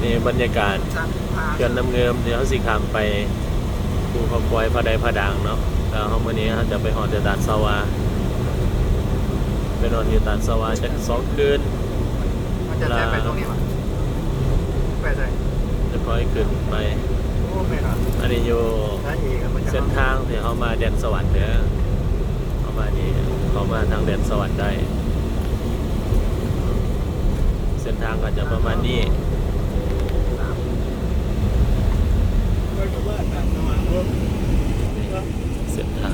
ນີ້ບັນຍາກາດເຂື່ອນນ້ຳງື່ມ ທີ່ເຮົາຊິຂ້າມໄປພູເຂົາຄວາຍ ຜາໄດ ຜາດາງເນາະ. ແລ້ວເຮົາ ມື້ນີ້ເຮົາຈະໄປຮອດແຕ່ຕາດສະຫວາ ໄປນອນຢູ່ຕາດສະຫວາຈັກສອງຄືນ. ມັນຈະໃຊ້ໄປຕົງນີ້ຫວາ? ໄປໃສ? ຈະຄ່ອຍຂຶ້ນໄປ. ໂອ້ ແມ່ນຫວາ? ອັນນີ້ຢູ່ ສາເອກມັນຈະ ເສັ້ນທາງທີ່ເຮົາມາແດນສະຫວັນເດີ. ເຂົ້າມານີ້ ເຂົ້າມາທາງແດນສະຫວັນໄດ້. ເສັ້ນທາງກໍຈະປະມານນີ້. ເສັ້ນທາງ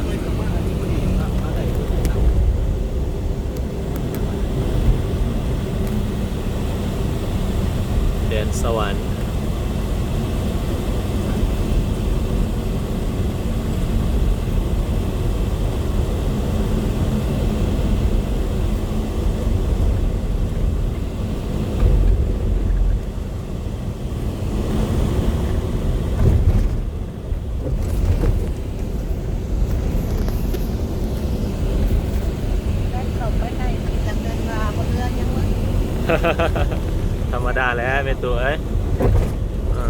ແດນສະຫວັນ. ທຳມະດາແຫຼະແມ່ຕູ້ເອີຍ. ເອີ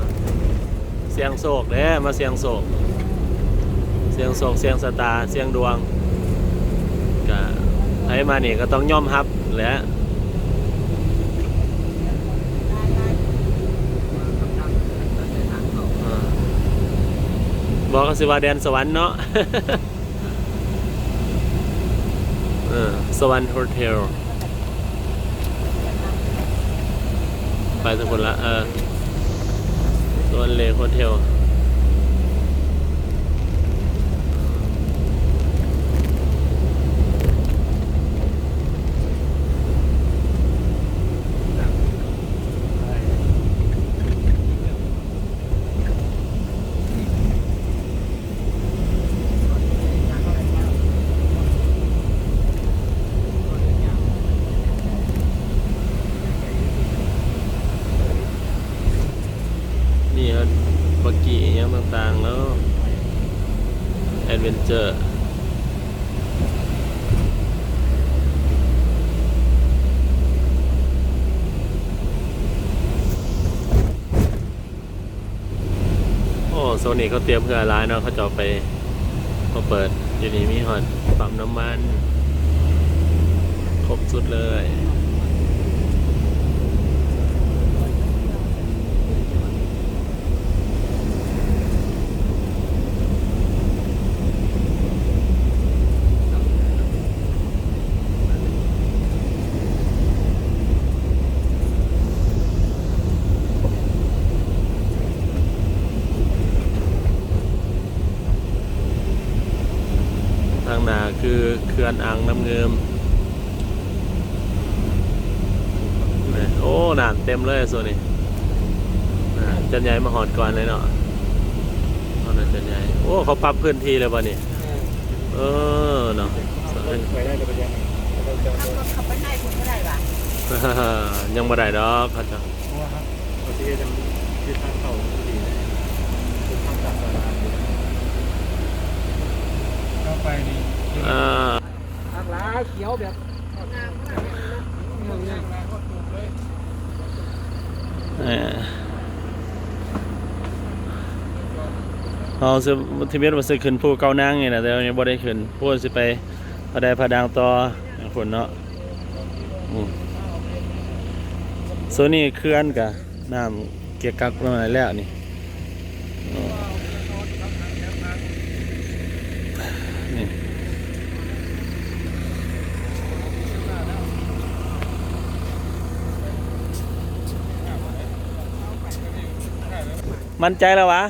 ສ່ຽງໂຊກເດ້ ມາສ່ຽງໂຊກ ສ່ຽງໂຊກ ສ່ຽງຊະຕາ ສ່ຽງດວງ. ກະໃຜມານີ້ກໍຕ້ອງຍອມຮັບແຫຼະ. ເອີ ບໍ່ ກໍຊິວ່າແດນສະຫວັນເນາະ. ເອີ ສະຫວັນໂຮເທວ ໄປທາງພຸ້ນລະ. ເອີ ສະຫວັນເລກໂຮເທວ. ມີຮອດບັກກີ້ອີ່ຫຍັງຕ່າງໆເນາະ ແອັດເວັນເຈີ. ໂອ້ ໂຊນນີ້ເຂົາຕຽມເຮືອຫຼາຍເນາະ ເຂົາເຈົ້າໄປ ເຂົາເປີດຢູ່ນີ້ ມີຮອດປ້ຳນ້ຳມັນ ຄົບຊຸດເລີຍ. ທາງໜ້າຄືເຂື່ອນອ່າງນ້ຳງື່ມ. ໂອ້ ນ້ຳເຕັມເລີຍໂຊນນີ້. ອ່າ ຈັນໃຫຍ່ມາຮອດກ່ອນເລີຍເນາະ. ເອົານະ ຈັນໃຫຍ່. ໂອ້ ເຂົາປັບພື້ນທີ່ແລ້ວບໍ່ນີ້? ເອີ ເອີເນາະ. ເອີ ໄປໄດ້ແລ້ວບໍ່? ຂັບລົດເຂົ້າໄປໃນພຸ້ນບໍ່ໄດ້ຫວາ? ຍັງບໍ່ໄດ້ດອກ ເຂົາເຈົ້າ ເພາະວ່າເຮົາຊິເຮັດທາງເຂົ້າດີ ເປັນທາງກັບຕະຫຼາດຢູ່. ເຂົ້າໄປນີ້ ອ່າ ຄັກຫຼາຍ ຂຽວແບບ ເອີ ເຮົາຊິ ທະບຽນວ່າຊິຂຶ້ນພູເກົ້ານາງນີ້ນະ ແຕ່ວ່າຍັງບໍ່ໄດ້ຂຶ້ນ. ພຸ້ນຊິໄປຜາໄດຜາດາງຕໍ່ພຸ້ນເນາະ. ອືມ ໂຊນນີ້ເຂື່ອນກະນ້ຳ ເກະກະປະມານນັ້ນແຫຼະນີ້. ນີ້ ໝັ້ນໃຈແລ້ວຫວາ?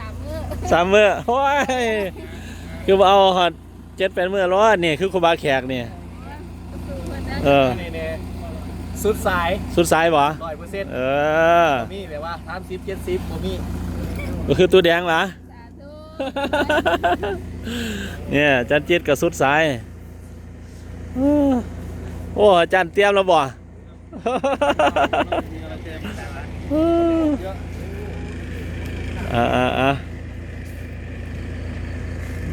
ສາມມື້ ສາມມື້. ໂອ້ຍ ຄືບໍ່ເອົາຮອດ ເຈັດແປດມື້ໂລດນີ້ ຄືຄູບາແຂກນີ້. ເອີ ສຸດສາຍ ສຸດສາຍບໍ່? ຮ້ອຍເປີເຊັນ ເອີ ບໍ່ມີແບບວ່າສາມສິບ ເຈັດສິບ ບໍ່ມີ. ກໍຄືຕູ້ແດງຫວາ? ສາທຸ. ເນີ້ຍ ຈັນຈິດກໍສຸດສາຍ. ໂອ້ ອາຈານຕຽມແລ້ວບໍ່? ອ່າ ອ່າ ອ່າ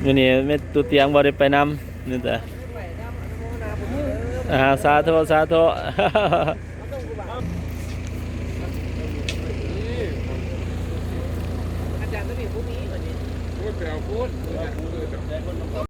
ມື້ນີ້ແມ່ຕູ້ຕຽງບໍ່ໄດ້ໄປນຳນີ້ແຕ່ ອ່າ ສາທຸ ສາທຸ. ບໍ່ມີບັດນີ້ ໂອ້ຍ ໄປເອົາພຸ້ນ ໄປເອົາພຸ້ນ